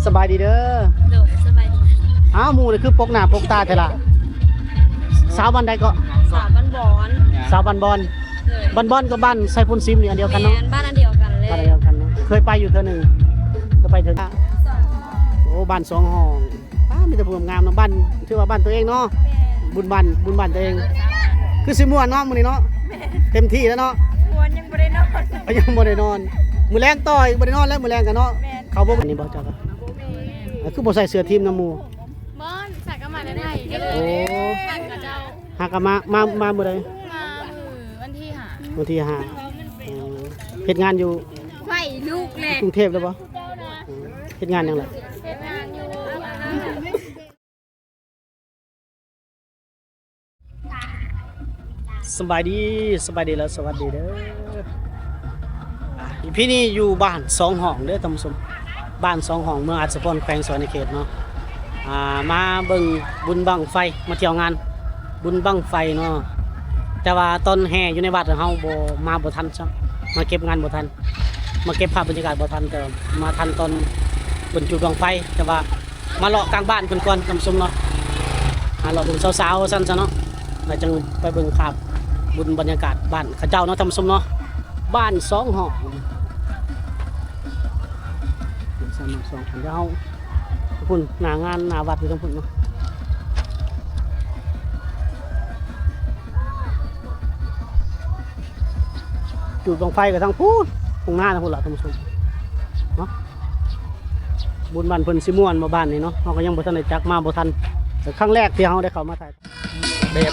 ສະບາຍດີເດີ. ໂດຍ ສະບາຍດີ. ອ້າວ ໝູ່ນີ້ຄືປົກໜ້າປົກຕາແທ້ລະ? ສາວບ້ານໃດເກາະ? ສາວບ້ານບອນ. ສາວບ້ານບອນ. ໂດຍ. ບ້ານບອນກັບບ້ານໄຊໂພນຊິມນີ້ອັນດຽວກັນເນາະ? ແມ່ນ ບ້ານອັນດຽວກັນເລີຍ. ບ້ານອັນດຽວກັນເນາະ. ເຄີຍໄປຢູ່ເທື່ອໜຶ່ງ. ເຄີຍໄປເທື່ອ. ໂອ້ ບ້ານສອງຫ້ອງ. ປ້າ ມີແຕ່ຜູ້ງາມເນາະ. ບ້ານ ຖືວ່າບ້ານຕົວເອງເນາະ. ແມ່ນ. ບຸນບ້ານ ບຸນບ້ານຕົວເອງ. ຄືຊິມ່ວນເນາະມື້ນີ້ເນາະ. ແມ່ນ. ເຕັມທີ່ແລ້ວເນາະ. ມ່ວນ ຍັງບໍ່ໄດ້ນອນ. ຍັງບໍ່ໄດ້ນອນ. ມື້ແລງຕໍ່ອີກ ບໍ່ໄດ້ນອນແລ້ວມື້ແລງກັນເນາະ. ແມ່ນ. ເຂົ້າບໍ່? ອັນນີ້ບໍ່ ເຈົ້າກໍ ບໍ່ມີ. ເອີ ຄືບໍ່ໃສ່ເສື້ອທີມນຳໝູ່? ບໍ່ ໃສ່ກັບໝາແນວໃດ. ໂອ້ ຫັ້ນກະເຈົ້າ. ຫາກະມາ ມາ ມາມື້ໃດ? ມາມື້ວັນທີຫ້າ. ວັນທີຫ້າ. ເອີ ເຮັດງານຢູ່ ໄຟລຸກແຫຼະ ກຸງເທບແລ້ວບໍ່? ເອີ ເຮັດງານຫຍັງລະ? ເຮັດງານຢູ່ ສະບາຍດີ ສະບາຍດີ ແລະ ສະຫວັດດີເດີ. ອາ ອີພີນີ້ຢູ່ບ້ານສອງຫ້ອງເດີທ່ານຜູ້ຊົມ, ບ້ານສອງຫ້ອງ ເມືອງອັດສະພອນ ແຂວງສະຫວັນນະເຂດເນາະ. ອາ ມາເບິ່ງບຸນບັ້ງໄຟ ມາທ່ຽວງານບຸນບັ້ງໄຟເນາະ. ແຕ່ວ່າຕອນແຫ່ຢູ່ໃນວັດເຮົາບໍ່ ມາບໍ່ທັນຊ້ຳ, ມາເກັບງານບໍ່ທັນ, ມາເກັບພາບບັນຍາກາດບໍ່ທັນ, ແຕ່ວ່າມາທັນຕອນເພິ່ນຈູດບັ້ງໄຟ. ແຕ່ວ່າ ມາເລາະກາງບ້ານເພິ່ນກ່ອນທ່ານຜູ້ຊົມເນາະ, ມາເລາະເບິ່ງສາວໆ ວ່າຊັ້ນຊະເນາະ, ແລ້ວຈັ່ງໄປເບິ່ງພາບບຸນບັນຍາກາດບ້ານເຂົາເຈົ້າເນາະທ່ານຜູ້ຊົມເນາະ. ບ້ານສອງຫ້ອງ ເປັນສາມສອງຄົນ. ດຽວເຮົາ ພຸ້ນ ໜ້າງານ ໜ້າວັດຢູ່ທາງພຸ້ນເນາະ. ຈູດບັ້ງໄຟກໍທາງພຸ້ນ ທົ່ງນາທາງພຸ້ນລະທ່ານຜູ້ຊົມເນາະ. ບຸນບ້ານເພິ່ນຊິມ່ວນບໍ່ບ້ານນີ້ເນາະ, ເຮົາກໍຍັງບໍ່ທັນໄດ້ຈັກ ມາບໍ່ທັນ. ແຕ່ຄັ້ງແລກທີ່ເຮົາໄດ້ເຂົ້າມາຖ່າຍ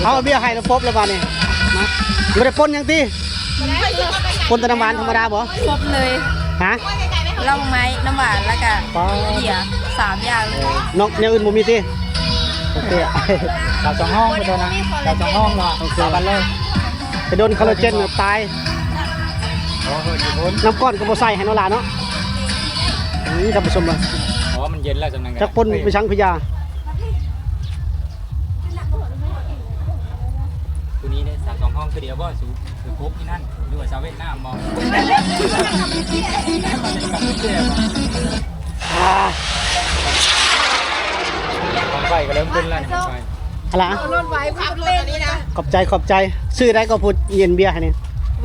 ເອົາເບຍໃຫ້ລະປົບລະບາດນີ້. ມາ ບໍ່ໄດ້ປົນຫຍັງຕິ? ປົນແຕ່ນ້ຳຫວານທຳມະດາບໍ່? ຄົບເລີຍ. ຮະ? ລອງໄມ້ ນ້ຳຫວານ ແລ້ວກະ ປາ ເບຍ ສາມຢ່າງເລີຍ. ນອກແນວອື່ນບໍ່ມີຕິ? ໂອເຄ. ສາວສອງຫ້ອງ ໄປໂດນນະ ສາວສອງຫ້ອງເນາະ. ໂອເຄ ສາວບ້ານເລີຍ. ໄປໂດນຄອລລາເຈນຕາຍ. ອໍ ເພິ່ນຢູ່ພຸ້ນ ນ້ຳກ້ອນກໍບໍ່ໃສ່ໃຫ້ເນາະຫຼາເນາະ. ອືມ ທ່ານຜູ້ຊົມເບິ່ງ. ອໍ ມັນເຢັນແລ້ວ ຈັ່ງນັ້ນ ຈັກປົນໄປສັງພະຍາ. ຜູ້ນີ້ເດ້ ສາວສອງຫ້ອງຄືດຽວບໍ່? ສູ ຄືກົບທີ່ນັ້ນ ຫຼືວ່າສາວຫວຽດນາມບໍ່? ອ່າ ບັ້ງໄຟກໍເລີ່ມຂຶ້ນແລ້ວນີ້ ບັ້ງໄຟ. ອະລະ ເອົາລົດໄວ້ ຂັບລົດອັນນີ້ນະ. ຂອບໃຈ ຂອບໃຈ. ຊື່ໃດກໍຜູ້ເຢັນເບຍໃຫ້ນີ້?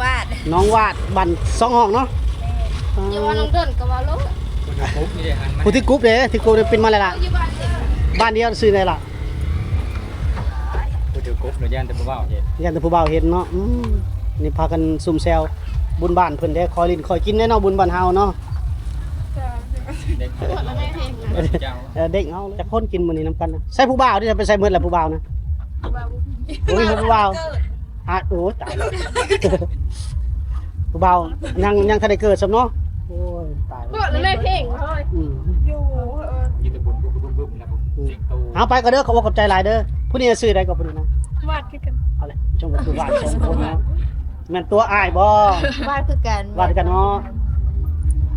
ວາດ ນ້ອງວາດ ບ້ານສອງຫ້ອງເນາະ. ແມ່ນ. ຢ່າວ່ານ້ອງເດີນກໍເວົ້າໂລດ. ຜູ້ທີ່ກຸບນີ້ເດ້ ຫັ້ນ ຜູ້ທີ່ກຸບເດ້ ທີ່ກຸບນີ້ເປັນມາແລ້ວລະ. ຢູ່ບ້ານເດີ ບ້ານດຽວ ຊື່ໃດລະ? ຜູ້ຖືກົບເນາະ ຢ້ານແຕ່ຜູ້ບ່າວເຫັນ ຢ້ານແຕ່ຜູ້ບ່າວເຫັນເນາະ. ອືມ ນີ້ພາກັນຊຸມແຊວ ບຸນບ້ານເພິ່ນເດ້ ຄອຍຫຼິ້ນຄອຍກິນເດ້ເນາະ ບຸນບ້ານເຮົາເນາະ. ເດັກ ເອີ ເດັກເຮົາ ຈັກຄົນກິນມື້ນີ້ນຳກັນນະ. ໃສ່ຜູ້ບ່າວທີ່ໄປໃສ່ໝົດລະ ຜູ້ບ່າວນະ? ບໍ່ມີຜູ້ບ່າວ. ອາ ໂອ້ຍ ຕາຍແລ້ວ ຜູ້ບ່າວຍັງ ຍັງທັນໄດ້ເກີດຊ້ຳເນາະ. ໂອ້ຍ ຕາຍແລ້ວ ເກີດແລ້ວແມ່ເພງເຮີ້ຍ. ອືມ ຢູ່ ເອີ ມີແຕ່ບຸນບຶບໆ ແລ້ວ ອືມ ເຈັບໂຕ. ເອົາ ໄປກ່ອນເດີ ຂອບໃຈຫຼາຍເດີ. ຜູ້ນີ້ຊື່ໃດກໍຜູ້ນີ້ນະ? ວາດຄືກັນ. ເອົາແຫຼະ ຈົ່ງວ່າຄືວາດສອງຄົນເນາະ. ແມ່ນຕົວອ້າຍບໍ່? ວາດຄືກັນ ວາດຄືກັນເນາະ.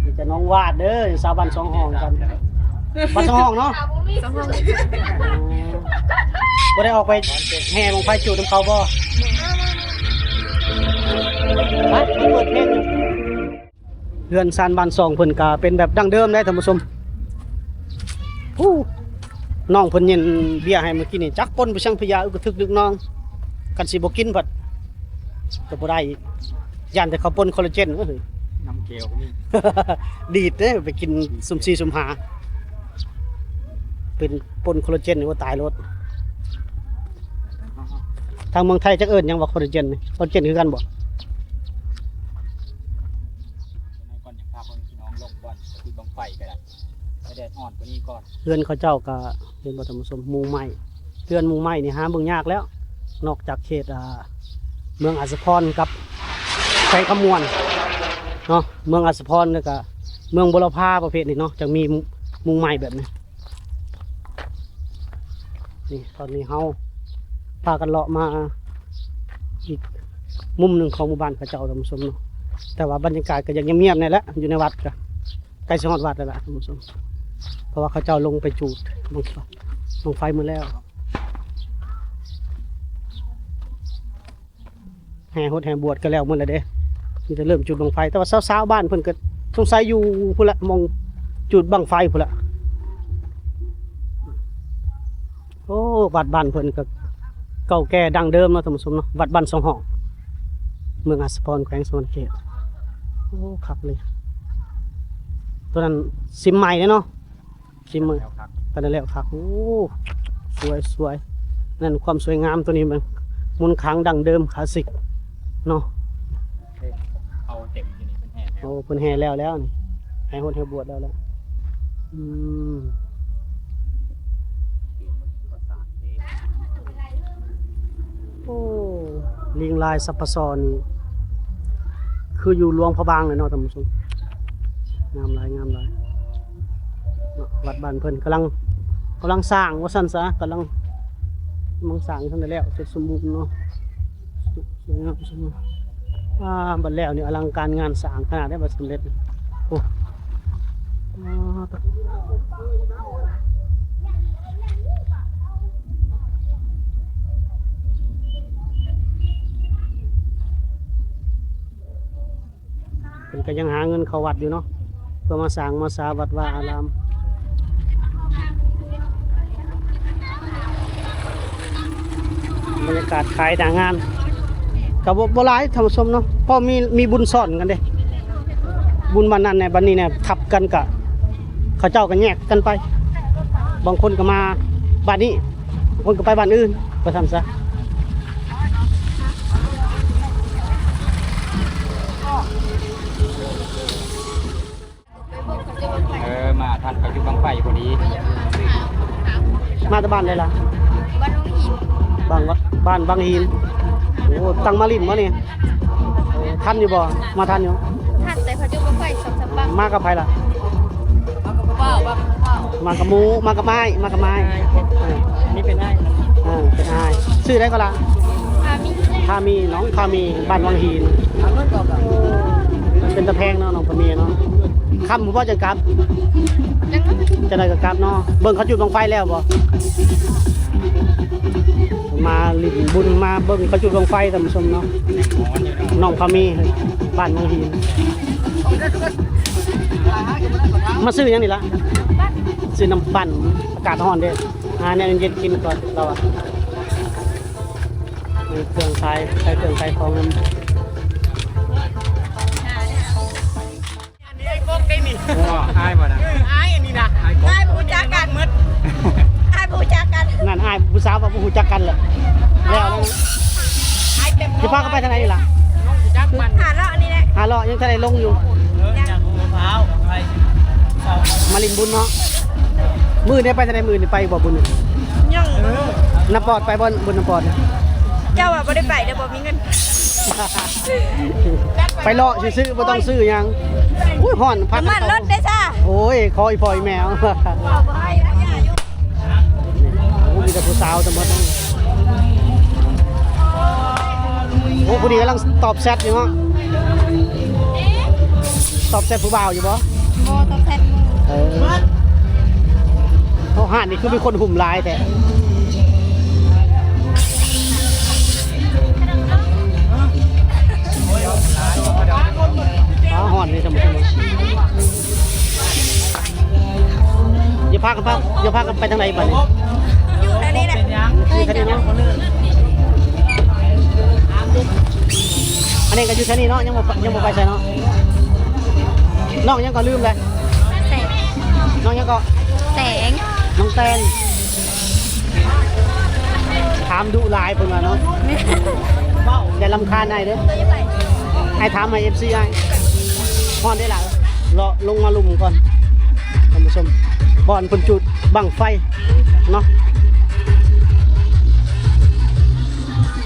ມີແຕ່ນ້ອງວາດເດີ ຊາວບ້ານສອງຫ້ອງກັນ. ບ້ານສອງຫ້ອງເນາະ ສອງຫ້ອງ. ອໍ ບໍ່ໄດ້ອອກໄປແຫ່ບັ້ງໄຟຈູດນຳເຂົາບໍ່? ໄປ ເປີດເພງຢູ່. ເຮືອນຊານບ້ານຊ່ອງເພິ່ນກະເປັນແບບດັ້ງເດີມເດ້ທ່ານຜູ້ຊົມ. ຜູ້ ນ້ອງເພິ່ນເຢັນເບຍໃຫ້ມື້ກີ້ນີ້ ຈັກປົນໄປສັງພະຍາ ອຶກກະທຶກດຶກນ້ອງ. ຄັນຊິບໍ່ກິນພັດກໍບໍ່ໄດ້ອີກ ຢ້ານແຕ່ເຂົາປົນຄໍລາເຈນ. ເອີຍ ນ້ຳແກ້ວກໍມີ ດີດເດ້ ໄປກິນຊຸ່ມສີ່ຊຸ່ມຫ້າ ເປັນປົນຄໍລາເຈນນີ້ ໂອ້ ຕາຍໂລດ. ທາງເມືອງໄທຈັກເອີ້ນຫຍັງວ່າຄໍລາເຈນນີ້? ຄໍລາເຈນຄືກັນບໍ່? ກ່ອນຍັງພາພໍ່ແມ່ພີ່ນ້ອງລົງບ່ອນຈຸດບັ້ງໄຟກໍໄດ້ ໃຫ້ແດດອ່ອນກວ່ານີ້ກ່ອນ. ເຮືອນເຂົາເຈົ້າກໍເຫັນບໍ່ທ່ານຜູ້ຊົມ? ມຸງໄມ້ ເຮືອນມຸງໄມ້ນີ້ຫາເບິ່ງຍາກແລ້ວ ນອກຈາກເຂດ ອ່າ ເມືອງອັດສະພອນກັບແຂວງຄຳມ່ວນເນາະ. ເມືອງອັດສະພອນ ແລ້ວກໍເມືອງບົວລະພາ ປະເພດນີ້ເນາະ ຈັ່ງມີມຸງໄມ້ແບບນີ້. ນີ້ ຕອນນີ້ເຮົາພາກັນເລາະມາອີກມຸມໜຶ່ງຂອງໝູ່ບ້ານເຂົາເຈົ້າທ່ານຜູ້ຊົມເນາະ. ແຕ່ວ່າບັນຍາກາດກໍຍັງງຽບໆ ແນ່ແຫຼະ ຢູ່ໃນວັດກໍໃກ້ຊິຮອດວັດແລ້ວລະທ່ານຜູ້ຊົມ ເພາະວ່າເຂົາເຈົ້າລົງໄປຈູດບັ້ງໄຟ ບັ້ງໄຟໝົດແລ້ວ. ແຫ່ຫົດແຫ່ບວດກໍແລ້ວໝົດແລ້ວເດ້ ມີແຕ່ເລີ່ມຈູດບັ້ງໄຟ. ແຕ່ວ່າຊາວໆ ບ້ານເພິ່ນກໍສົງໄສຢູ່ພຸ້ນລະ ໝ່ອງຈູດບັ້ງໄຟພຸ້ນລະ. ວັດບ້ານເພິ່ນກໍເກົ່າແກ່ດັ້ງເດີມເນາະທ່ານຜູ້ຊົມເນາະ, ວັດບ້ານສອງຫ້ອງ ເມືອງອາດສະພອນ ແຂວງສະຫວັນນະເຂດ. ໂອ້ ຄັກເລີຍ. ຕົວນັ້ນຊິມໃໝ່ເດ້ເນາະ. ຊິມໃໝ່ ແລ້ວຄັກ ປານນັ້ນແລ້ວຄັກ. ໂອ້ ສວຍໆ ນັ້ນຄວາມສວຍງາມ. ຕົວນີ້ມັນມົນຄັງດັ້ງເດີມຄລາສສິກເນາະ. ເອົາເຕັມຢູ່ນີ້ ເພິ່ນແຫ່ແລ້ວ. ໂອ້ ເພິ່ນແຫ່ແລ້ວແລ້ວນີ້ ແຫ່ຫົດແຫ່ບວດແລ້ວແຫຼະ. ອືມ ໂອ້ ລິງລາຍສັບພະຊອນນີ້ ຄືຢູ່ຫຼວງພະບາງເລີຍເນາະທ່ານຜູ້ຊົມ. ງາມຫຼາຍ ງາມຫຼາຍເນາະ. ວັດບ້ານເພິ່ນກຳລັງ ກຳລັງສ້າງວ່າຊັ້ນຊະ, ກຳລັງ ກຳລັງສ້າງທັນໄດ້ແລ້ວ ເສັດສົມບູນເນາະ. ສວຍງາມ ສວຍງາມ. ອ່າ ບັດແລ້ວນີ້ອະລັງການງານສ້າງຂະໜາດໃດ ບັດສຳເລັດ. ໂອ້ ອ່າ ເພິ່ນກໍຍັງຫາເງິນເຂົ້າວັດຢູ່ເນາະ ເພື່ອມາສ້າງມາສາວັດວາອາລາມ. ບັນຍາກາດຂາຍໜ້າງານກໍບໍ່ ບໍ່ຫຼາຍທ່ານຜູ້ຊົມເນາະ, ເພາະມີ ມີບຸນຊ້ອນກັນເດ້. ບຸນບ້ານນັ້ນແດ່ ບ້ານນີ້ແດ່ ທັບກັນ ກະເຂົາເຈົ້າກໍແຍກກັນໄປ. ບາງຄົນກໍມາບ້ານນີ້ ບາງຄົນກໍໄປບ້ານອື່ນ ວ່າຊັ້ນຊະ. ເອີ ມາທັນເຂົາຈຸດບັ້ງໄຟພໍດີ. ມາແຕ່ບ້ານໃດລະ? ບ້ານວັງຫີນ. ບ້ານ ບ້ານວັງຫີນ. ໂອ້ ຕັ້ງມາຫຼິ້ນບໍ່ນີ້? ໂອ້ ທັນຢູ່ບໍ່? ມາທັນຢູ່. ທັນ ແຕ່ເຂົາຈຸດບັ້ງໄຟສອງສາມບັ້ງ. ມາກັບໃຜລະ? ມາກັບຜູ້ບ່າວ ມາກັບຜູ້ບ່າວ. ມາກັບໝູ່ ມາກັບອ້າຍ ມາກັບອ້າຍ. ເອີ ນີ້ເປັນອ້າຍ. ເອີ ເປັນອ້າຍ. ຊື່ໃດກໍລະ? ພາມີ. ພາມີ ນ້ອງພາມີ ບ້ານວັງຫີນ. ເປັນຕາແພງເນາະ ນ້ອງພາມີເນາະ. ຄ່ຳພຸ້ນບໍ່ຈັ່ງກັບ? ຈັ່ງ ຈັ່ງໃດກໍກັບເນາະ. ເບິ່ງເຂົາຈຸດບັ້ງໄຟແລ້ວບໍ່? ມາຫຼິ້ນບຸນ ມາເບິ່ງເຂົາຈຸດບັ້ງໄຟທ່ານຜູ້ຊົມເນາະ. ນ້ອງພາມີ ບ້ານວັງຫີນ. ມາຊື້ຫຍັງນີ້ລະ? ຊື້ນ້ຳປັ່ນ ອາກາດຮ້ອນເດ້. ຫາແນວເຢັນໆກິນກ່ອນ ລາວວ່າ. ມີເຄື່ອງຂາຍ ຂາຍເຄື່ອງຂາຍຂອງນຳ. ອັນນີ້ອ້າຍກົກໄດ້ນີ້. ອ້າຍບໍ່ນະ? ເອີ ອ້າຍອັນນີ້ນະ. ອ້າຍບໍ່ຮູ້ຈັກກັນໝົດ. ອ້າຍບໍ່ຮູ້ຈັກກັນ. ນັ້ນ ອ້າຍຜູ້ສາວວ່າບໍ່ຮູ້ຈັກກັນແຫຼະ. ແລ້ວ ອ້າຍເຕັມ. ຈະພາກັນໄປທາງໃດນີ້ລະ? ຫາເລາະນີ້ແຫຼະ. ຫາເລາະ ຍັງທັນໄດ້ລົງຢູ່. ມາຫຼິ້ນບຸນເນາະ. ມື້ນີ້ໄປທາງໃດ? ມື້ນີ້ໄປບໍ່ບຸນ? ຍັງ. ນ້ຳປອດໄປບໍ່? ບຸນນ້ຳປອດ. ເຈົ້າວ່າບໍ່ໄດ້ໄປເດີ ບໍ່ມີເງິນ. ໄປເລາະຊື່ໆ ບໍ່ຕ້ອງຊື້ຫຍັງ. ໂອ້ຍ ຮ້ອນ ພັດ. ນ້ຳມັນລົດເດ້ຊະ. ໂອ້ຍ ຂໍອີ່ພໍ່ອີ່ແມ່. ໂອ້ ມີແຕ່ຜູ້ສາວທັງໝົດ. ໂອ້ ຜູ້ນີ້ກຳລັງຕອບແຊັດຢູ່ເນາະ. ຕອບແຊັດຜູ້ບ່າວຢູ່ບໍ່? ບໍ່ ຕອບແຊັດໝູ່. ເອີ ເພາະຮ້ານນີ້ຄືມີຄົນຫຸ້ມຫຼາຍແທ້. ອ້າວ ຮ້ອນນີ້ທ່ານຜູ້ຊົມ. ຢ່າພາກັນໄປ ຢ່າພາກັນໄປທາງໃດບາດນີ້? ຢູ່ແຖວນີ້ແຫຼະ. ຢູ່ແຖວນີ້ເນາະ. ອັນນີ້ກໍຢູ່ແຖວນີ້ເນາະ ຍັງບໍ່ ຍັງບໍ່ໄປໃສເນາະ. ນ້ອງຫຍັງກໍລືມແລ້ວ. ແສງ. ນ້ອງຫຍັງກໍ? ແສງ. ນ້ອງແຕງ. ຖາມດຸຫຼາຍເພິ່ນວ່າເນາະ. ຢ່າລຳຄານອ້າຍເດີ. ອ້າຍຖາມໃຫ້ເອັຟຊີອ້າຍ. ຮ້ອນເດ້ລະ. ເລາະລົງມາລຸ່ມກ່ອນທ່ານຜູ້ຊົມ ບ່ອນເພິ່ນຈຸດບັ້ງໄຟເນາະ.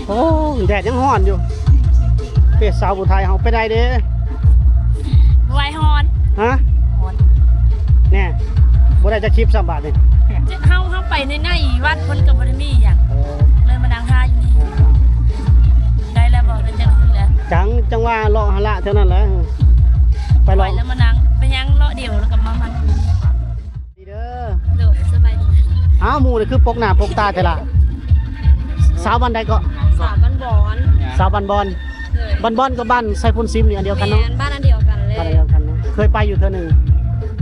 ໂອ້ ແດດຍັງຮ້ອນຢູ່. ເປັນສາວຜູ້ໄທເຮົາໄປໄດ້ເດ້. ບໍ່ໄຫວ ຮ້ອນ. ຮະ? ຮ້ອນ. ແນ່ ບໍ່ໄດ້ຈັກຄລິບຊ້ຳບາດນີ້. ເຮົາ ເຮົາໄປໃນ ໃນວັດເພິ່ນກໍບໍ່ໄດ້ມີຫຍັງ. ເອີ ເລີຍມານັ່ງຖ້າຢູ່ນີ້. ໄດ້ແລ້ວບໍ່? ເປັນຈັ່ງຊີ້ແຫຼະ. ຈັ່ງ ຈັ່ງວ່າເລາະຫັ້ນລະ ເທົ່ານັ້ນແຫຼະ. ໄປເລາະ ໄປແລ້ວມານັ່ງ. ເປັນຫຍັງເລາະດຽວແລ້ວກໍມາມັນ. ດີເດີ. ໂດຍ ສະບາຍດີ. ອ້າວ ໝູ່ນີ້ຄືປົກໜ້າປົກຕາແທ້ລະ. ສາວບ້ານໃດເກາະ? ສາວບ້ານບອນ. ສາວບ້ານບອນ. ໂດຍ. ບ້ານບອນກັບບ້ານໄຊໂພນຊິມນີ້ອັນດຽວກັນເນາະ? ແມ່ນ ບ້ານອັນດຽວກັນເລີຍ. ບ້ານອັນດຽວກັນເນາະ. ເຄີຍໄປຢູ່ເທື່ອໜຶ່ງ.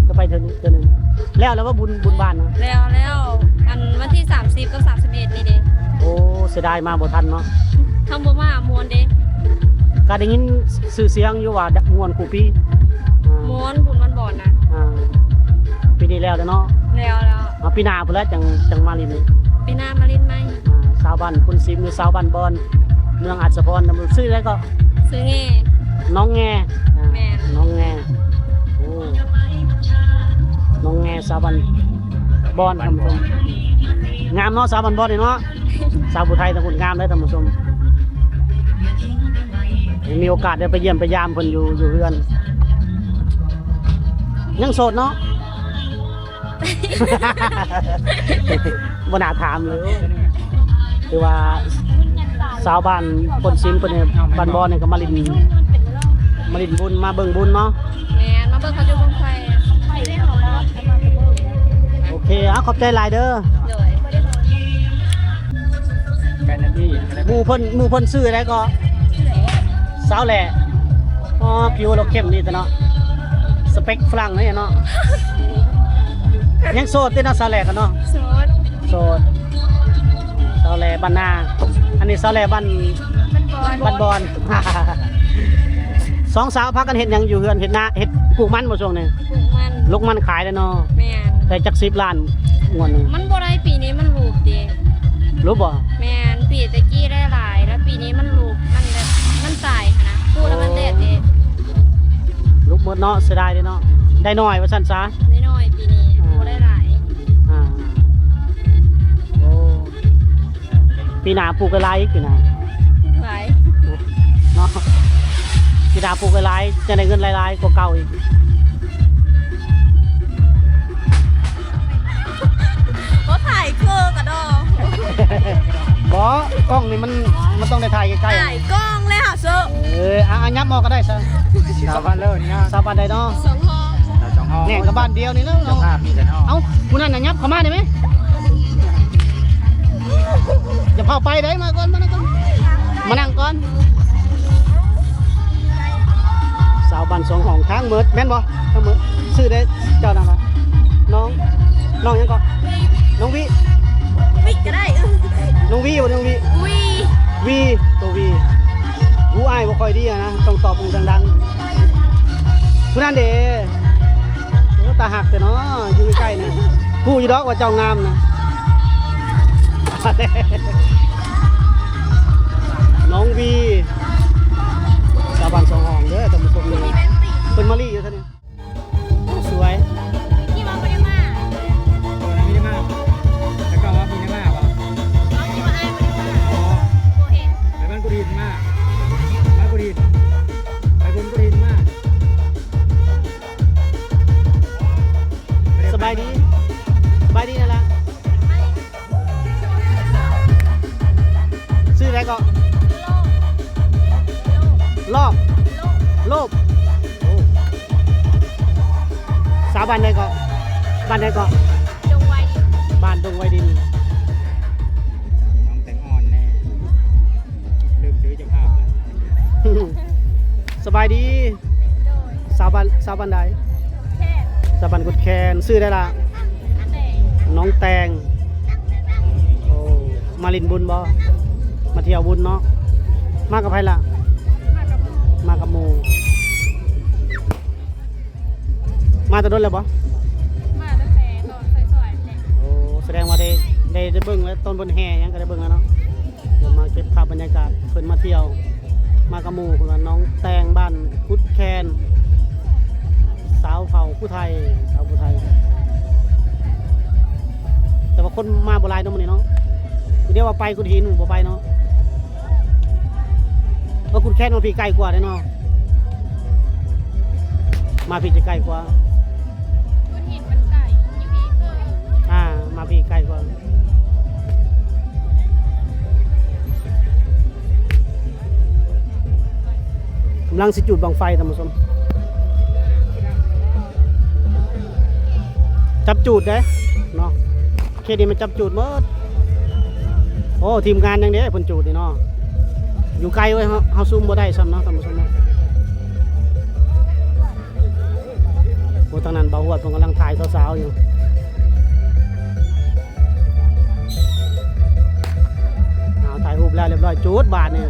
ເຄີຍໄປເທື່ອ ເທື່ອໜຶ່ງ. ແລ້ວ ແລ້ວວ່າບຸນ ບຸນບ້ານນະ? ແລ້ວ ແລ້ວ ອັນວັນທີສາມ ສິບກັບສາມສິບເອັດນີ້ເດ້. ໂອ້ ເສຍດາຍມາບໍ່ທັນເນາະ. ຄັນບໍ່ມາມ່ວນເດ້. ກະໄດ້ຍິນຊື່ສຽງຢູ່ວ່າມ່ວນຄູ່ປີ. ອ່າ ມ່ວນບຸນວັນບອນນະ. ອ່າ ປີນີ້ແລ້ວແລ້ວເນາະ. ແລ້ວແລ້ວ. ອ່າ ປີໜ້າພຸ້ນແຫຼະ ຈັ່ງ ຈັ່ງມາຫຼິ້ນ. ປີໜ້າມາຫຼິ້ນໃໝ່. ອ່າ ຊາວບ້ານໂພນຊິມ ຫຼື ຊາວບ້ານບອນ ເມືອງອາດສະພອນ. ຊື່ໃດເກາະ? ຊື່ແງ່ ນ້ອງແງ່. ອ່າ ແມ່ນ ນ້ອງແງ່. ໂອ້ ນ້ອງແງ່ ຊາວບ້ານບອນ ທ່ານຜູ້ຊົມ. ງາມເນາະ ຊາວບ້ານບອນນີ້ເນາະ. ສາວຜູ້ໄທທາງພຸ້ນງາມເດ້ ທ່ານຜູ້ຊົມ. ມີໂອກາດໄດ້ໄປຢ້ຽມໄປຢາມເພິ່ນຢູ່ ຢູ່ເຮືອນ. ຍັງໂສດເນາະ? ບໍ່ໜ້າຖາມເລີຍ. ຄືວ່າຊາວບ້ານໂພນຊິມເພິ່ນນີ້ ບ້ານບອນນີ້ກໍມາຫຼິ້ນ ມາຫຼິ້ນບຸນ ມາເບິ່ງບຸນເນາະ. ແມ່ນ ມາເບິ່ງເຂົາຈຸດບັ້ງໄຟ. ໂອເຄ ເອົາ ຂອບໃຈຫຼາຍເດີ. ໂດຍ. ແປດນາທີ. ໝູ່ເພິ່ນ ໝູ່ເພິ່ນຊື່ໃດເກາະ? ສາວແຫຼ. ອໍ ຜິວລາວເຂັ້ມດີແທ້ເນາະ ສະເປັກຝຣັ່ງເນາະ. ຍັງໂສດຕິເນາະ ສາວແຫຼກະເນາະ? ໂສດ ໂສດ. ສາວແຫຼບ້ານນາ. ອັນນີ້ສາວແຫຼບ້ານ ບ້ານບອນ ບ້ານບອນ. ສອງສາວພາກັນເຮັດຫຍັງຢູ່ເຮືອນ? ເຮັດນາ ເຮັດ ປູກມັນບໍ່ຊ່ວງນີ້? ປູກມັນ ລົງມັນຂາຍແລ້ວເນາະ. ແມ່ນ. ໄດ້ຈັກສິບລ້ານງວດນີ້? ມັນບໍ່ໄດ້ ປີນີ້ມັນຫຼຸບເດ້. ຫຼຸບບໍ່? ແມ່ນ ປີແຕ່ກີ້ໄດ້ຫຼາຍ ແລ້ວປີນີ້ມັນຫຼຸບ ມັນແບບ ມັນຕາຍຫັ້ນນະ ປູແລ້ວມັນແດດເດ້. ຫຼຸບໝົດເນາະ ເສຍດາຍເດ້ເນາະ. ໄດ້ໜ້ອຍວ່າຊັ້ນຊະ. ໄດ້ໜ້ອຍປີນີ້. ອ່າ ບໍ່ໄດ້ຫຼາຍ. ອ່າ ໂອ້ ປີໜ້າປູກຫຼາຍອີກ ປີໜ້າ. ຫຼາຍເນາະ ປີໜ້າປູກຫຼາຍໆ ຈະໄດ້ເງິນຫຼາຍໆກວ່າເກົ່າອີກ. ບໍ່ຖ່າຍຄືກະດອກ. ບໍ່ ກ້ອງນີ້ມັນ ມັນຕ້ອງໄດ້ຖ່າຍໃກ້ໆ. ຖ່າຍກ້ອງແລ້ວເຊີ. ເອີ ອ່ະ ຫຍັບອອກກໍໄດ້ຊະ. ສາວບ້ານເລີນີ້ນະ. ສາວບ້ານໃດເນາະ? ສອງຫ້ອງ. ສອງຫ້ອງ. ແນ່ ກໍບ້ານດຽວນີ້ແຫຼະເນາະ. ເຈົ້າພາບມີແຕ່ເນາະ. ເອົ້າ ຜູ້ນັ້ນນະ ຫຍັບເຂົ້າມາໄດ້ໄໝ? ຢ່າພາໄປເດ້ ມາກ່ອນ ມານັ່ງກ່ອນ ມານັ່ງກ່ອນ. ສາວບ້ານສອງຫ້ອງ ທາງເໝິດແມ່ນບໍ່? ທາງເໝິດ. ຊື່ໃດເຈົ້ານະ? ນ້ອງ ນ້ອງຫຍັງເກາະ? ນ້ອງວິ. ວິກໍໄດ້. ນ້ອງວິບໍ່? ນ້ອງວິ. ວີ ວີ ໂຕວີ. ຫູອ້າຍບໍ່ຄ່ອຍດີນະ ຕ້ອງຕອບຫູດັງໆ. ຜູ້ນັ້ນເດ້. ໂອ້ ຕາຮັກແທ້ເນາະ ຢູ່ໃກ້ໆນະ. ຮູ້ຢູ່ດອກວ່າເຈົ້າງາມນະ. ນ້ອງວີ ສາວບ້ານສອງຫ້ອງເດີ ທ່ານຜູ້ຊົມ. ເພິ່ນມາລີ້ຢູ່ແຖວນີ້. ໂອ້ ສວຍ. ທີ່ວ່າບໍ່ໄດ້ມາ. ໂອ້ ນັ້ນມີໄດ້ມາ. ແລ້ວກໍວ່າມີໄດ້ມາບໍ່? ເອົາ ທີ່ວ່າອ້າຍບໍ່ໄດ້ມາ. ອໍ ບໍ່ເຫັນ. ໄປບ້ານກຸດຫີນມາ. ບ້ານກຸດຫີນ. ໄປບຸນກຸດຫີນມາ. ສະບາຍດີ ສະບາຍດີນັ້ນລະ. ຊື່ໃດເກາະ? ລອບ ໂລບ. ໂອ້ ສາວບ້ານໃດເກາະ? ບ້ານໃດເກາະ? ດົງໄວດິນ. ບ້ານດົງໄວດິນ. ນ້ອງແຕງອ່ອນແນ່ ລືມຊື່ເຈົ້າພາບ. ສະບາຍດີ. ໂດຍ. ສາວບ້ານ ສາວບ້ານໃດ? ແຄນ. ສາວບ້ານກຸດແຄນ. ຊື່ໃດລະ? ແຕງ. ນ້ອງແຕງ. ໂອ້ ມາຫຼິ້ນບຸນບໍ່? ມາທ່ຽວບຸນເນາະ. ມາກັບໃຜລະ? ມາກັບໝູ່. ມາແຕ່ດົນແລ້ວບໍ່? ມາຕັ້ງແຕ່ຕອນສວຍໆແຫຼະ. ໂອ້ ສະແດງວ່າໄດ້ ໄດ້ ໄດ້ເບິ່ງແລ້ວ ຕອນເພິ່ນແຫ່ຫຍັງກໍໄດ້ເບິ່ງແລ້ວເນາະ. ດຽວມາເກັບພາບບັນຍາກາດເພິ່ນມາທ່ຽວ ມາກັບໝູ່. ເພິ່ນວ່ານ້ອງແຕງ ບ້ານກຸດແຄນ ຊາວເຜົ່າຜູ້ໄທ ຊາວຜູ້ໄທ. ແຕ່ວ່າຄົນມາບໍ່ຫຼາຍເນາະມື້ນີ້ເນາະ. ຄືດຽວວ່າໄປກຸດຫີນບໍ່ໄປເນາະ. ເອີ ກຸດແຄນມາພີ້ໃກ້ກວ່າເດ້ເນາະ. ມາພີ້ຈະໃກ້ກວ່າ. ກຸດຫີນມັນໄກ ຢູ່ພີ້ເກີນ. ອ່າ ມາພີ້ໃກ້ກວ່າ. ກຳລັງຊິຈູດບັ້ງໄຟ ທ່ານຜູ້ຊົມ. ຈັບຈູດເດ້ເນາະ. ເຂດນີ້ມັນຈັບຈູດໝົດ. ໂອ້ ທີມງານຫຍັງເດ້ເພິ່ນຈູດນີ້ເນາະ. ຢູ່ໄກເວີຍ ເຮົາ ເຮົາຊູມບໍ່ໄດ້ຊ້ຳເນາະ ທ່ານຜູ້ຊົມເນາະ. ໂອ້ ທາງນັ້ນບ່າວຫວດເພິ່ນກຳລັງຖ່າຍສາວໆຢູ່. ຈູດບາດນີ້.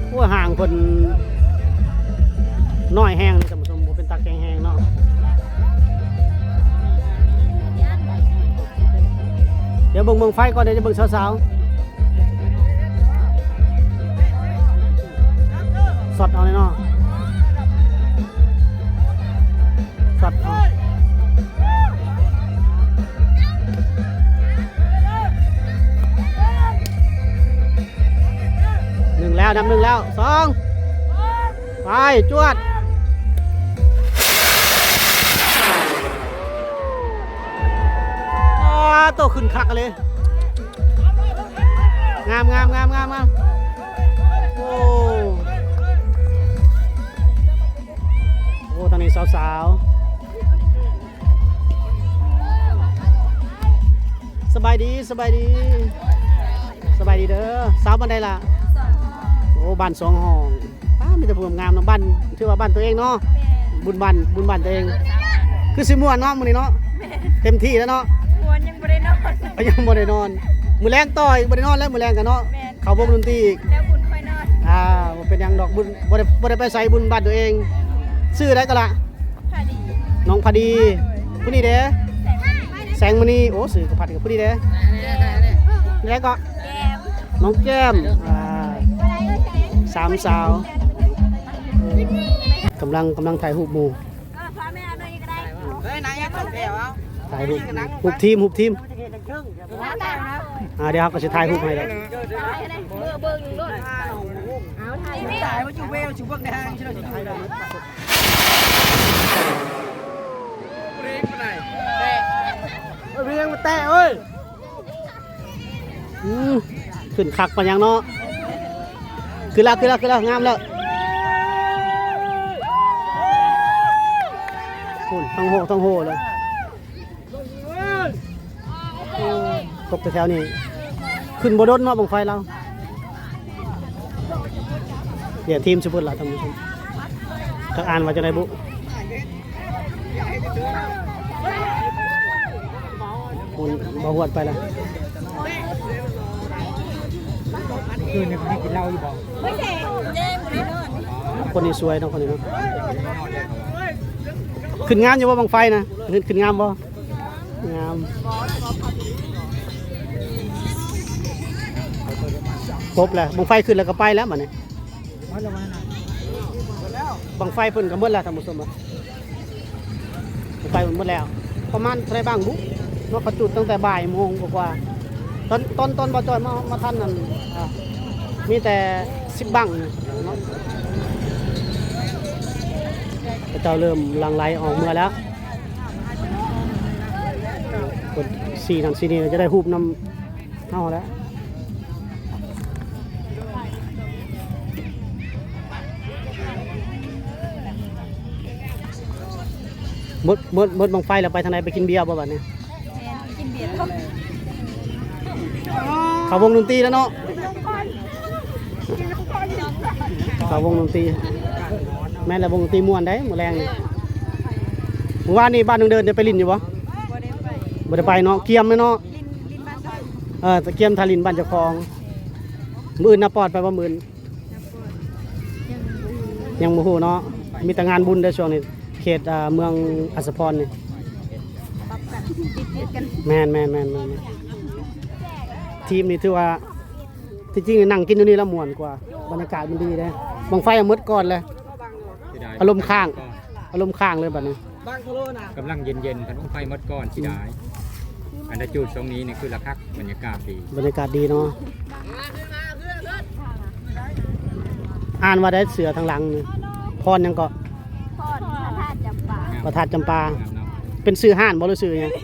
ໂອ້ ຮ່າງເພິ່ນນ້ອຍແຮງ ທ່ານຜູ້ຊົມ ບໍ່ເປັນຕາແກງແຮງເນາະ. ດຽວເບິ່ງບັ້ງໄຟກ່ອນ ດຽວຈະເບິ່ງສາວໆ. ຊັອດເອົາແນ່ເນາະ ຊັອດເອົາ. ໜຶ່ງແລ້ວ ນັບໜຶ່ງແລ້ວ ສອງ ໄປ ຈວດ. ອາ ໂຕ ຂຶ້ນຄັກເລີຍ. ງາມ ງາມ ງາມ ງາມ ງາມ. ໂອ້ ໂອ້ ທາງນີ້ສາວໆ. ສະບາຍດີ ສະບາຍດີ ສະບາຍດີເດີ. ສາວບ້ານໃດລະ? ໂອ້ ບ້ານສອງຫ້ອງ. ປ້າ ມີແຕ່ຜູ້ງາມໆເນາະ. ບ້ານ ຖືວ່າບ້ານຕົວເອງເນາະ. ແມ່ນ. ບຸນບ້ານ ບຸນບ້ານຕົວເອງ. ຄືຊິມ່ວນເນາະມື້ນີ້ເນາະ. ແມ່ນ. ເຕັມທີ່ແລ້ວເນາະ. ມ່ວນ ຍັງບໍ່ໄດ້ນອນ ຍັງບໍ່ໄດ້ນອນ. ມື້ແລງຕໍ່ອີກ ບໍ່ໄດ້ນອນແລ້ວ ມື້ແລງກະເນາະ. ແມ່ນ. ເຂົ້າວົງດົນຕີອີກ ແລ້ວບຸນຄ່ອຍນອນ. ອ່າ ບໍ່ເປັນຫຍັງດອກ ບຸນ ບໍ່ໄດ້ ບໍ່ໄດ້ໄປໃສ ບຸນບ້ານຕົວເອງ. ຊື່ໃດກໍລະ? ພາດີ ນ້ອງພາດີ. ຜູ້ນີ້ເດ້? ແສງມະນີ. ໂອ້ ຊື່ກໍພັດກັບຜູ້ນີ້ເດ້? ແລ້ວກໍ ແກ້ມ ນ້ອງແກ້ມ. ອ່າ ສາມສາວ ກຳລັງ ກຳລັງຖ່າຍຮູບໝູ່. ຖ່າຍຮູບ ຮູບທີມ ຮູບທີມ. ອ່າ ດຽວເຮົາກໍຊິຖ່າຍຮູບໃຫ້ແລ້ວ. ເອີຍ ເພງມາແຕະເອີຍ. ອືມ ຂຶ້ນຄັກປານຫຍັງເນາະ. ຂຶ້ນລະ ຂຶ້ນລະ ຂຶ້ນລະ ງາມລະ. ພຸ້ນ ທັງໂຮທັງໂຮເລີຍ. ໂອ້ ຕົກແຖວໆນີ້ ຂຶ້ນບໍ່ດົນເນາະ ບັ້ງໄຟລາວ. ເນຍ ທີມຊຸບເປີລາວ ທ່ານຜູ້ຊົມ ຈັກອ່ານວ່າຈັ່ງໃດບຸ. ໝູ່ບ່າວຫວດໄປລະ. ຄືນນີ້ມີກິນເຫຼົ້າຢູ່ບໍ່? ຄົນນີ້ສວຍເນາະ ຄົນນີ້ເນາະ. ຂຶ້ນງາມຢູ່ບໍ່ບັ້ງໄຟນະ? ຂຶ້ນ ຂຶ້ນງາມບໍ່? ງາມ. ຄົບແລ້ວ ບັ້ງໄຟຂຶ້ນແລ້ວກໍໄປແລ້ວບາດນີ້. ບັ້ງໄຟເພິ່ນກໍໝົດແລ້ວ ທ່ານຜູ້ຊົມ. ໄຟມັນໝົດແລ້ວ ປະມານເທົ່າໃດບັ້ງບຸເນາະ. ເຂົາຈຸດຕັ້ງແຕ່ບ່າຍໂມງກວ່າໆ ຕອນ ຕອນ ຕອນບ່າວຈ້ອຍມາ ມາທັນນັ້ນ ອ່າ ມີແຕ່ສິບບັ້ງເນາະ. ເຂົາເຈົ້າເລີ່ມຫຼັ່ງໄຫຼອອກເມືອແລ້ວ. ຄົນ ສີ່ນັ້ນສີ່ນີ້ຈະໄດ້ຮູບນຳ ເອົາແລ້ວ ໝົດ ໝົດ ໝົດບັ້ງໄຟແລ້ວ ໄປທາງໃດ? ໄປກິນເບຍບໍ່ບາດນີ້? ແມ່ນ ກິນເບຍ. ເຂົ້າວົງດົນຕີແລ້ວເນາະ ເຂົ້າວົງດົນຕີ. ແມ່ນແລ້ວ ວົງດົນຕີມ່ວນເດ້ມື້ແລງນີ້. ມື້ວານນີ້ບ້ານນ້ອງເດີນໄດ້ໄປຫຼິ້ນຢູ່ບໍ່? ບໍ່ໄດ້ໄປ ບໍ່ໄດ້ໄປເນາະ ກຽມເນາະ. ຫຼິ້ນ ຫຼິ້ນບ້ານດອຍ ເອີ ຕະກຽມຖ້າຫຼິ້ນບ້ານເຈົ້າຂອງ. ມື້ອື່ນນາປອດໄປບໍ່? ມື້ອື່ນ ຍັງບໍ່ຮູ້ເນາະ ມີແຕ່ງານບຸນເດ້ຊ່ວງນີ້ ເຂດ ເອີ ເມືອງອັດສະພອນນີ້. ແມ່ນໆໆໆ ທີມນີ້ຖືວ່າ ທີ່ຈິງນັ່ງກິນຢູ່ນີ້ລະມ່ວນກວ່າ ບັນຍາກາດມັນດີເດ້. ບັ້ງໄຟໝົດກ່ອນແລ້ວ ອາລົມຄ້າງ ອາລົມຄ້າງເລີຍບາດນີ້. ກຳລັງເຢັນໆ ຄັນບັ້ງໄຟໝົດກ່ອນ ອືມ ເສຍດາຍ. ອັນໃດຈູດຊ່ວງນີ້ນີ້ຄືລະຄັກ ບັນຍາກາດດີ ບັນຍາກາດດີເນາະ. ອ່ານວ່າໄດ້ເສືອທາງຫຼັງນີ້ ພອນຫຍັງເກາະ? ພອນພະທາດຈຳປາ ພະທາດຈຳປາ. ເປັນຊື່ຮ້ານບໍ່ ຫຼືຊື່ຫຍັງ? ຊື່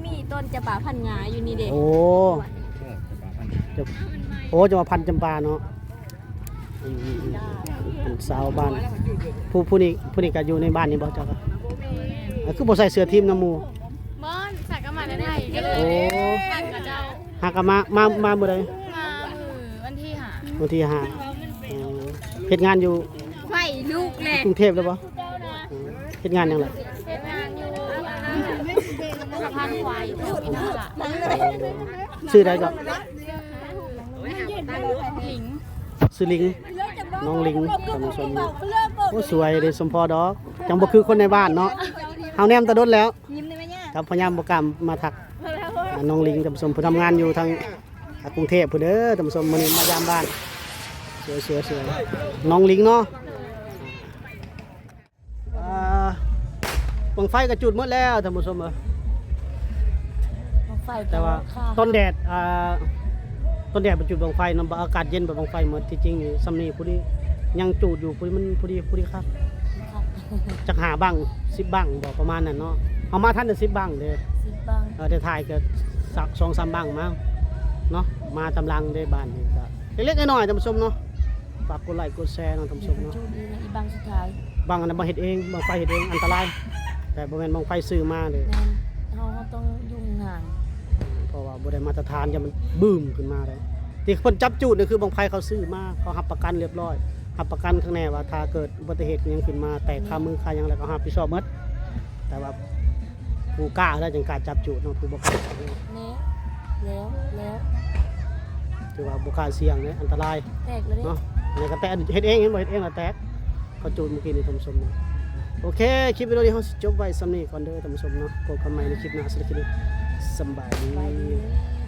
ມີຕົ້ນຈຳປາພັນງາຢູ່ນີ້ເດ້. ໂອ້ ໂອ້ ຈຳປາພັນງາ ໂອ້ ຈຳປາພັນຈຳປາເນາະ. ອືມ ເປັນຊາວບ້ານ ຜູ້ ຜູ້ນີ້ ຜູ້ນີ້ກໍຢູ່ໃນບ້ານນີ້ບໍ່ ເຈົ້າກໍ? ແມ່ນ. ເອີ ຄືບໍ່ໃສ່ເສື້ອທີມນຳໝູ່? ບໍ່ ໃສ່ກັບມາແຕ່ໄທກໍເລີຍ. ໂອ້ ຮັກກັບເຈົ້າ ຮັກກັບມາ ມາ ມາມື້ໃດ? ມາມື້ວັນທີຫ້າ ວັນທີຫ້າ. ເອີ ເຮັດງານຢູ່ ໄຟລຸກແລ້ວ ກຸງເທບແລ້ວບໍ່? ອືມ. ເຮັດງານຫຍັງລະ? ເຮັດງານຢູ່ສະພານຄວາຍ ຊື່ໃດກໍ? ຊື່ລິງ ນ້ອງລິງ ທ່ານຜູ້ຊົມ. ໂອ້ ສວຍເດ້ ສົມພໍດອກ ຈັ່ງບໍ່ຄືຄົນໃນບ້ານເນາະ. ເຮົາແນມແຕ່ດົນແລ້ວ ກັບພະຍາຍາມບໍ່ກ້າມາທັກ ອ່າ ນ້ອງລິງ ທ່ານຜູ້ຊົມ ເພິ່ນທຳງານຢູ່ທາງ ອ່າ ກຸງເທບພຸ້ນເດີ ທ່ານຜູ້ຊົມ. ມື້ນີ້ມາຢາມບ້ານ ສວຍໆໆ ນ້ອງລິງເນາະ. ອ່າ ບັ້ງໄຟກໍຈູດໝົດແລ້ວທ່ານຜູ້ຊົມເອີຍ. ບັ້ງໄຟກໍ ແຕ່ວ່າ ຄ່າ ຕອນແດດ ອ່າ ຕອນແດດໄປຈູດບັ້ງໄຟນຳ ອາກາດເຢັນໄປບັ້ງໄຟໝົດ. ທີ່ຈິງນີ້ ສ່ຳນີ້ພໍດີ ຍັງຈູດຢູ່ ພໍດີ ມັນພໍດີ ພໍດີຄັກ ຄັກ ຈັກຫ້າບັ້ງ ສິບບັ້ງບໍ ປະມານນັ້ນເນາະ. ເຮົາມາທັນແຕ່ສິບບັ້ງເດ້ ສິບບັ້ງ ເອີ ໄດ້ຖ່າຍກໍສອງສາມບັ້ງມາເນາະ. ມາຕາມຫຼັງເດ້ ບ້ານນີ້ກໍເລັກໆນ້ອຍໆ ທ່ານຜູ້ຊົມເນາະ. ຝາກກົດໄລກົດແຊເນາະທ່ານຜູ້ຊົມເນາະ. ຈຸດນີ້ນະ ອີກບັ້ງສຸດທ້າຍ ບັ້ງອັນນັ້ນບັ້ງເຮັດເອງ ບັ້ງໄຟເຮັດເອງ ອັນຕະລາຍ ແຕ່ບໍ່ແມ່ນບັ້ງໄຟຊື້ມາເດ້. ແມ່ນ ເຮົາ ເຮົາຕ້ອງຢູ່ຫ່າງໆ ເພາະວ່າບໍ່ໄດ້ມາດຕະຖານ ຢ້ານມັນບຶ້ມຂຶ້ນມາໄດ໋. ທີ່ເພິ່ນຈັບຈູດນີ້ຄືບັ້ງໄຟເຂົາຊື້ມາ ເຂົາຮັບປະກັນລຽບລ້ອຍ ຮັບປະກັນຂ້າງແນ່ວ່າຖ້າເກີດອຸບັດຕິເຫດຫຍັງຂຶ້ນມາ ແຕກຄາມືຄາຫຍັງແລ້ວ ເຂົາຮັບຜິດຊອບໝົດ. ແຕ່ວ່າຜູ້ກ້າແລ້ວຈຶ່ງກ້າຈັບຈູດເນາະ ຜູ້ບໍ່ກ້າ ແມ່ນແລ້ວ ແລ້ວ ຖືວ່າບໍ່ກ້າສ່ຽງເດ້ ອັນຕະລາຍ ແຕກແລ້ວເດ້ ເນາະ. ອັນນີ້ກໍແຕກ ເຮັດເອງ ເຫັນບໍ່ ເຮັດເອງລະແຕກ ເຂົາຈູດມື້ກີ້ນີ້ທ່ານຜູ້ຊົມເນາະ. ໂອເຄ ຄລິບວິດີໂອນີ້ເຮົາຊິຈົບໄວ້ສ່ຳນີ້ກ່ອນເດີທ່ານຜູ້ຊົມເນາະ. ພົບກັນໃໝ່ໃນຄລິບໜ້າ ສຳລັບຄລິບນີ້ ສຳບາຍດີ ສຳບາຍດີ.